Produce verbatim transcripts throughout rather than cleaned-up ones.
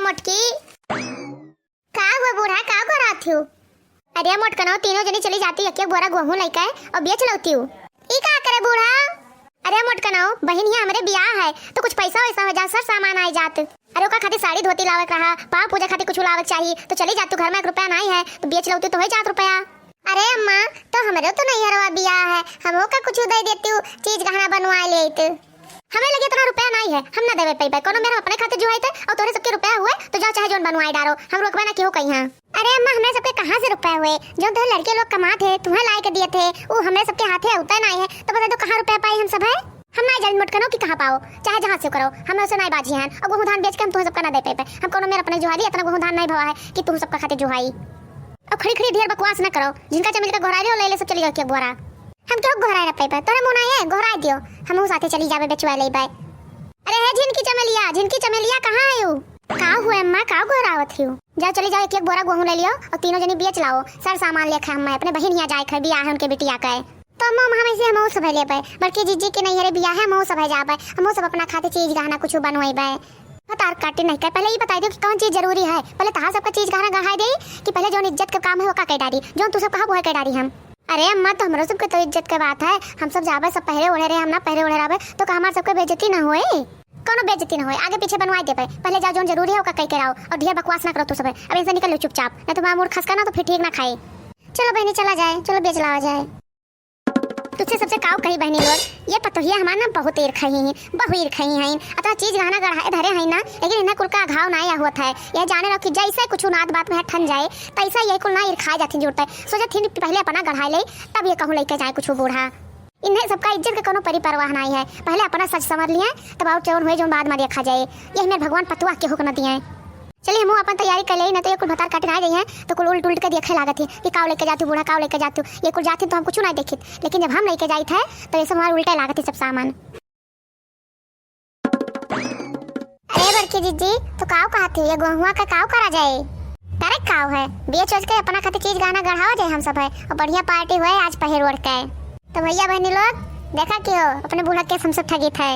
मोटकी, का हुआ बूढ़ा, का गोहरात हो? अरे मोटकनो, तीनों जनी चली जाती, एक एक बोरा गोहूँ लइके अउ बेच लउतिउ। ई का करे बूढ़ा? अरे मोटकनो, बहिन, हियाँ हमरे बियाह है, तो कुछ पैसा वैसा होइ जा, सर सामान आइ जात। अरे ओका खातिर साड़ी धोती लावे के रहा, पाँव पूजे खातिर कुछ लावे के चाही, तो चली जात, तू घर में एक रुपया नाहीं है, तो बेच लउतिउ तो होइ जात रुपया। अरे अम्मा, तो हमरो तो नैहरवा बियाह है, हमहू का कुछ दइ देतिउ, चीज गहना बनवाइ लेइत। हमरे लगे इतना रुपया नाहीं है, हम ना देवे पइबे। कउनो मेर हम अपने खातिर जुहाइत है अउ तोहरे सबके रुपया हुए तो जाओ चाहे जउन बनवाइ डारो, हम रोकबे ना केहू कहियाँ। अरे अम्मा, हमरे सबके कहाँ से रुपया हुए? जउन तोहरे लड़के लोग कमात है, तुहें लाइ के दियत है, उ हमरे सबके हाथे अउते नाहीं है, तो बता दो कहाँ रुपया पाई हम सब है? हम नाहीं जानी मोटकनो कि कहाँ पाओ, चाहे जहाँ से करो, हम ओसे नाहीं बाझी हैं। अउ गोहूँ धान बेच के हम तुहें सबका ना दे पइबे। हम कउनो मेर अपने जुहाई ली, इतना गोहूँ धान नाहीं भवा है कि तुहें सबका खातिर जुहाई। अउ खड़ी खड़ी ढेर बकवास ना करो, झिनका चमेली का गोहराइ लियो, लइ ले सब चली जाओ एक एक बोरा। हम केहू गोहराइ ना पइबे, तोहरे मुँह नाहीं है, गोहराइ दियो, हमहू साथे चली जाबे, बेचवाइ लेबे। अरे हे झिनकी चमेलिया, झिनकी चमेलिया, कहाँ है उ? का हुआ अम्मा, का गोहरावत हिउ? जाओ चली जाओ, एक एक बोरा गोहूँ लइ लियो अउ तीनों जनी बेच लाओ, सर सामान लेके हम अपने बहिन हियाँ जाए के है, बियाह है उनके बिटिया के। तो अम्मा, हम ऐसे हमहू सब लेबे, बड़की जिज्जी के नैहरे बियाह है, हमहू सब जाबे, हमहू सब अपना खातिर चीज गहना कुछ बनवइबे। भतार काटी नहीं कर, पहले ई बताइ दियो कि कउन चीज जरूरी है, पहले तहार सबका चीज गहना गढ़ाइ देई कि पहले जउन इज्जत के काम है ओका कइ डारी, जउन तू सब कहबो है कइ डारी हम। अरे अम्मा, तो हमरो सबके तो इज्जत के बात है, हम सब जाबे सब पहिरे ओढ़े रहे, हम ना पहिरे ओढ़े रहबे तो का हमार सबके बेइज्जती ना होए? कउनो बेइज्जती ना होए, आगे पीछे बनवाइ देबे, पहले जाओ जउन जरूरी है ओका कइ के आओ, अउ ढेर बकवास ना करो तू सब। अब इनसे निकल लो चुपचाप, ना तो हमार मूड खसका ना तो फिर ठीक ना खाए। चलो बहिनी चला जाए, चलो बेच लावा जाए। तुझसे सबसे काव कही बहिनी लोग, ये पतोहिया हमार ना बहुत ईर्खा ही हैं, बहु ईर्खा ही हैं। अतना चीज गहना गढ़ाए धरे हैं ना, लेकिन इन्हें कुल का अघाव ना या होत है। यह जाने रहो कि जैसे कुछ नात बात में ठन जाए, तैसा यही कुल ना ईर्खाए जाती जुड़ते। सोचत थी कि पहले अपना गढ़ाए ले, तब ये कहूँ लेके जाए कुछ बूढ़ा। इन्हें सबका इज्जत के कोनो परी परवाह नाहीं है, पहले अपना सज संवर लिए, तब और जौन हुए जौन बाद में देखा जाए। यही में भगवान पतुआ केहू के न दिए। चली, हमहू अपन तैयारी कर लेई, न तो ये कुल भतार काटे ना जाइए, तो कुल उल्ट उल्ट के देखे लागत ही कि काव लेके जातू बूढ़ा, काव लेके जातू। ये कुल जाती तो हम कुछ ना देखित, लेकिन जब हम लेके जाइत है, तो ये सब हमारे उल्टे लागत ही सब सामान। अरे बड़की जिज्जी, तो काव कहत ही, ये गोहुआ का काव करा जाए? अरे काव है, बेच ओच के अपना खातिर चीज गहना गढ़ावा जाए हम सब है, और बढ़िया पार्टी हुए आज पहिर ओढ़ के। तो भैया बहनी लोग, देखा कि हो, अपने बूढ़ा के हम सब ठगित है।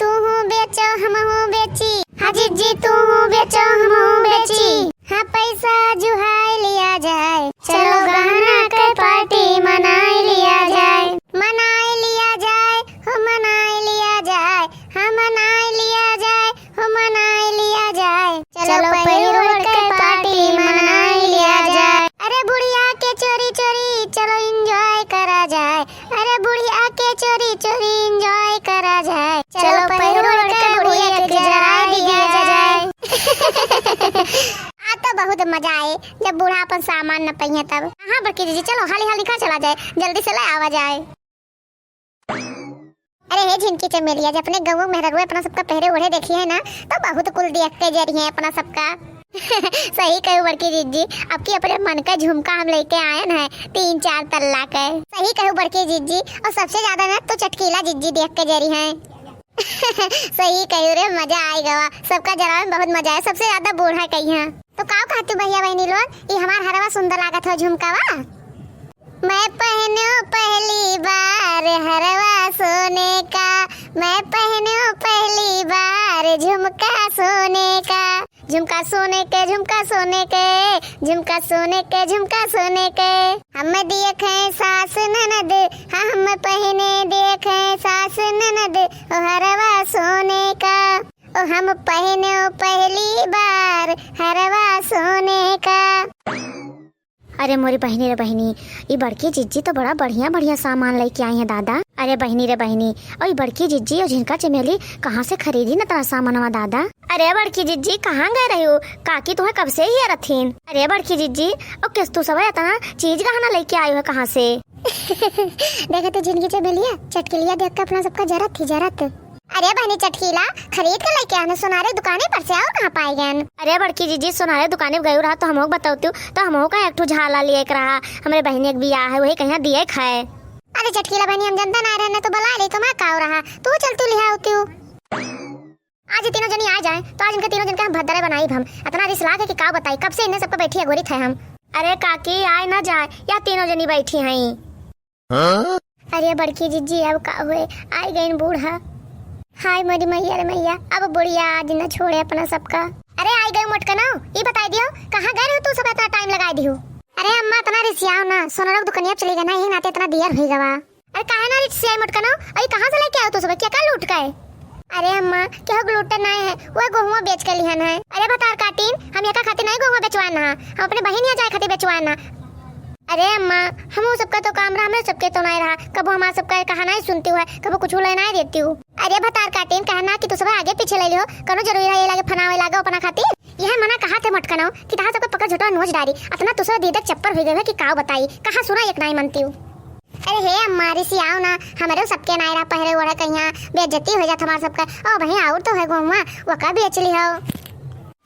तू हूँ बेचो, हम हूँ बेची। हाँ जिज्जी, तू हूँ बेचो, हम हूँ बेची। हाँ, पैसा जुहाई लिया जाए, चलो गहना के पार्टी मनाई लिया जाए, मनाई लिया जाए, हो मनाई लिया जाए, हाँ मनाई लिया जाए, हो मनाई लिया जाए, चलो पहिर ओढ़ के पार्टी मनाई लिया जाए। अरे बुढ़िया के चोरी चोरी चलो enjoy करा जाए, अरे बुढ़िया के चोरी चोरी enjoy करा जाए। चलो पहिर ओढ़ के बुढ़िया के जराए दिया जाए। आ तो बहुत मजा आए जब बूढ़ा अपन सामान न पहिए तब। हाँ बड़की जिज्जी, चलो हाली हाली घर चला जाए, जल्दी से ले आवा जाए। अरे हे झिनकी चमेलिया, जब अपने गौवा मेहररुआ अपना सबका पहिरे ओढ़े देखी है ना, तो बहुत कुल देख के जरी है अपना सबका। सही कहू बड़की जिज्जी, अबकी अपने मन का झुमका हम लेके आयन है तीन चार तल्ला के। सही कहू बड़की जिज्जी, और सबसे ज्यादा ना तो चटकीला जिज्जी देख के जरी है। सही कहू रे, मजा आइ गवा, सबका जरावे में बहुत मजा आया, सबसे ज्यादा बूढ़ा कही है। तो का कहती भैया बहनी लोग, ये हमार हरवा सुंदर लागत हो झुमकावा? मैं पहनू पहली बार हरवा सोने का, मैं पहनू पहली बार झुमका सोने का। झुमका सोने के, झुमका सोने के, झुमका सोने के, झुमका सोने के। हम देखे सास ननद, हाँ, हम पहने देखे सास ननद, ओ हरवा सोने का। ओ हम पहने ओ पहली बार हरवा सोने का। अरे मोरी बहिनी रे बहिनी, ई बड़की जिज्जी तो बड़ा बढ़िया बढ़िया सामान लेके आई है दादा। अरे बहिनी रे बहिनी, और ई बड़की जिज्जी और झिनका चमेली कहाँ से खरीदी न इतना सामानवा दादा? अरे बड़की जिज्जी, कहाँ गए रही हो? काकी तुम्हें कब से ही रथिन। अरे बड़की जिज्जी, और किस तू सब इतना चीज गहना लेके आई हो कहाँ से? देखे तो झिनकी चमेलिया, चटकिलिया देख के अपना सबका जरत थी जरत। अरे बहनी चटकीला, खरीद के लेके आने सोनारे दुकाने पर से, और कहाँ पाए गए? अरे बड़की जिज्जी, सोनारे दुकाने गए रहा तो हमहू बतावती, तो हमहू का एक ठो झाला लिए के रहा, हमरे बहनी एक बियाह है, वही कहीं दिए खाए। अरे चटकीला बहनी, हम जनता ना रहने तो बुला ले, तुम्हारा का हो रहा, तू चल तू लिहा होती हो। आज ये तीनों जनी आ जाए तो आज इनके तीनों जन के हम भद्दरे बनाई हम। इतना रिस लाग है कि का बताई, कब से इन्हें सबको बैठी अगोरित है हम। अरे काकी, आए ना जाए या तीनों जनी बैठी हैं। हाँ? अरे बड़की जिज्जी, अब का हुए, आइ गइन बूढ़ा। हाय मोरी मैया रे मैया, अब बुढ़िया आज न छोड़े अपना सबका। अरे आई गए मोटकनो, ई बताई दियो, कहाँ गए रहो तू सब इतना टाइम लगाई दियो? अरे अम्मा इतना रिसियाओ ना, सोनरा के दुकनिया चली गए ना, यही नाते इतना दियर हुई गवा। अरे काहे ना रिसियाई मोटकनो, अरे कहाँ से लेके आओ तू सब, क्या का लूट गए? अरे अम्मा, केहू के लूटे नाय है, वो गोहुआ बेच के लिहन है। अरे भतार काटिन, हम एका खातिर नहीं गोहुआ बेचवाए ना, हम अपने बहिन यहाँ जाए खातिर बेचवाए ना। अरे अम्मा, हम सबका तो काम रहा, हमरे सबके तो नहीं रहा, कबो हमार सबका कहा नहीं सुनती हुआ, कबो कुछ ले नहीं देती हूँ। अरे भतार काटिन, कहना कि तू सब आगे पीछे ले लियो, कौनो जरूरी रहा ये लागे फनावे लागो अपना खातिर। यह मना कहा थे मोटकनो कि तहा सबके पकड़ झोटवा नोच डारी, अतना तू सब दीदक चप्पर हुई गए कि काव बताई, कहा सुना एक नाई मनती हूँ। अरे हे अम्मा, रिसियाओ ना, हमरे सबके नायरा पहरे ओढ़े कहिया, बेइज्जती हो जात हमार सबका। ओ बहिन, और तो है गोहुआ, वो का बेच ली हो।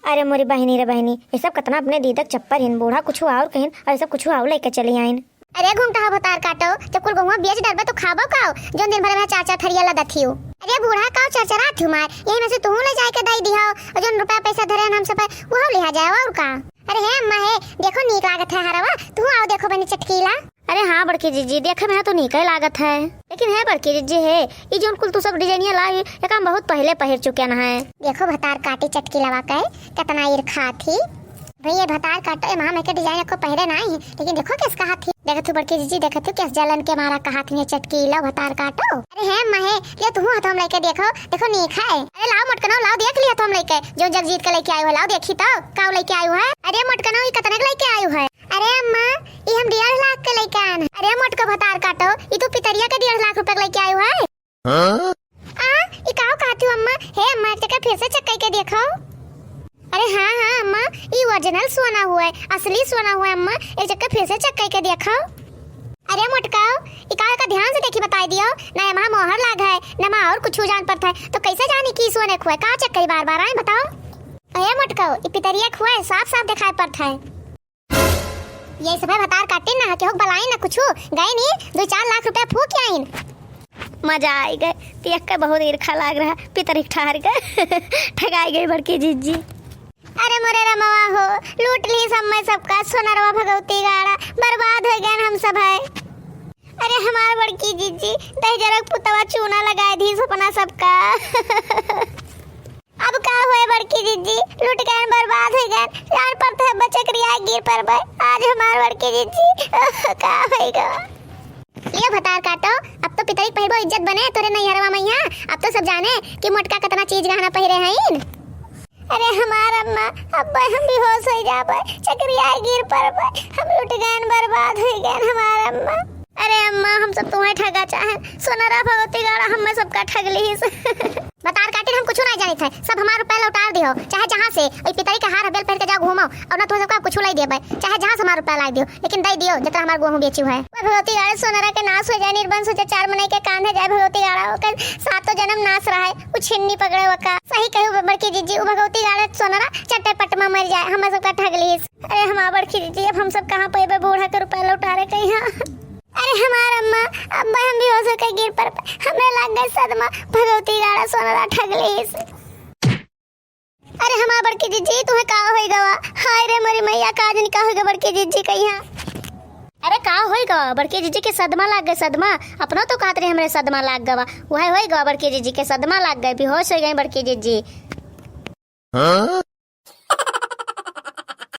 अरे मोरी बहिनी रे बहिनी, ये सब कतना अपने दीदक चप्पर हिन, बूढ़ा कुछ और कहिन और ये सब कुछ और लेके चली आइन। अरे घूमटा हो भतार काटो, जब कुल गोहुआ बेच डरबे तो खाबो काओ, जोन दिन भर में चार चार थरिया लदत हियो। अरे बूढ़ा काओ चरचरात हियो मार, यही में से तुहू ले जाए के दई दिहो, और जोन रुपया पैसा धरे हम सब है, वो लिहा जाए और का। अरे हे अम्मा हे, देखो नीक लागत है हरवा, तू आओ देखो बनी चटकीला। अरे हाँ बड़की जीजी, देखे में तो नीक ही लागत है, लेकिन हे बड़की जीजी हे, ई जोन कुल तू सब डिजाइनिया लाई, एक हम बहुत पहले पहिर चुके न है। देखो भतार काटी चटकीलवा के, कितना ईरखा थी। भाई ये भतार काटो, ए माँ मैं के डिजाइन को पहिरे ना ही, लेकिन देखो किस कहा थी, देखो तू बड़की जीजी, देखो तू किस जलन के मारा कहा थी ये चटकीला भतार काटो। अरे हे अम्मा हे, ले तू हाथ हम लेके देखो, देखो नीक है। अरे लाओ मोटकनो, लाओ देख लिया तो हम लेके, जो जगजीत के लेके आयो है, लाओ देखी तो, काव लेके आयो है। अरे मोटकनो, ई कतने के लेके आयो है? अरे अम्मा, ई हम डेढ़ लाख के लेके आन है। अरे मोटको भतार काटो, ई तू पितरिया के डेढ़ लाख रुपए के लेके आयो है। हाँ? आ, ई काव कहती हूँ अम्मा? हे अम्मा, एक चक्कर फिर से check करके देखो। अरे हाँ, हाँ अम्मा, ई original सोना हुआ है, असली सोना हुआ है अम्मा, एक चक्कर फिर से check करके देखो। अरे मोटकाओ, ई काव का ध्यान से देखी बताई दियो, ना एमा मोहर लाग है, ना एमा और कुछ जान पड़ता है, तो कैसे जानी कि सोने खुए का check करी बार बार, आए बताओ। अरे मोटकाओ, ई पितरिया खुआ है, साफ साफ दिखाई पड़ता है। ये सब है भतार काटिन ना, केहू के बलाई ना कुछु, गए नी, दो चार लाख रुपया फूक आइन। मजा आई गए, पियक्का बहुत ईरखा लाग रहा, पितरिक ठहर गए। ठगाई गई बड़की जीजी। अरे मोरे रमवा हो, लूट ली सब मैं सबका सोनरवा भगवती गाड़ा, बर्बाद हो गए हम सब है। अरे हमार बड़की जीजी, दहिजरक पुतवा चूना लगाए दी सपना सबका। अब का होए बड़की जीजी, लूट गए, बर्बाद हो गए, लाड़ पर थे बचकरिया गिर पर बे। आज हमार बड़की जीजी, का होएगा? लियो भतार काटो, अब तो पितरी के पहिरबो इज्जत बने तोरे नैहरवा मैया। अब तो सब जाने कि मोटका कितना चीज गहना पहिरे हईन। अरे हमार अम्मा, अब हम बेहोश हो जाबे, चकरिया गिर परबे, हम लुट गए, बर्बाद हो गए हमार अम्मा। अरे अम्मा, हम सब तुम्हें ठगा चाहे, सोनरा भगवती गाड़ा हमें सबका ठग लीस। भतार काटिन हम कुछ नहीं जानित है, सब हमार रुपया लौटार दिहो, चाहे जहाँ से। ई पितरी के हार हबेल पहन के जाओ घूमो, और ना तुम सबका कुछ लाई देबे, चाहे जहाँ से हमार रुपया लाई दियो, लेकिन दे दियो जितना हमार गोहूँ बेची है। ओए भगवती गाड़ा सोनरा के नाश हो जाए, निर्वंश हो जाए, चार मनई के कांधे जाए भगवती गाड़ा, ओकर सातों जन्म नाश रहे, उ छिन्नी पकड़े ओका। सही कहू बड़की जीजी, उ भगवती गाड़ा सोनरा चट्टे पट में मर जाए, हमें सबका ठग लीस। अरे हमार बड़की जीजी, अब हम सब कहाँ पैबे बूढ़ा के रुपया लौटारे कहिया। अरे हमार अम्मा, अम्मा हम बेहोश होके गिर पर, हमरे लाग गए सदमा, भगवती गाड़ा सोनरा ठग लीस। अरे हमार बड़की जीजी, तुम्हें का होई गवा? हाय रे मोरी मैया, का जानी का होई गवा बड़की जीजी कहिया। अरे का होई गवा? बड़की जीजी के सदमा लाग गए, सदमा। अपनो तो कहत रहे हमरे सदमा लाग गवा, वह होई गवा बड़की जीजी के सदमा लाग गए, बेहोश हो गई बड़की जीजी। हाँ?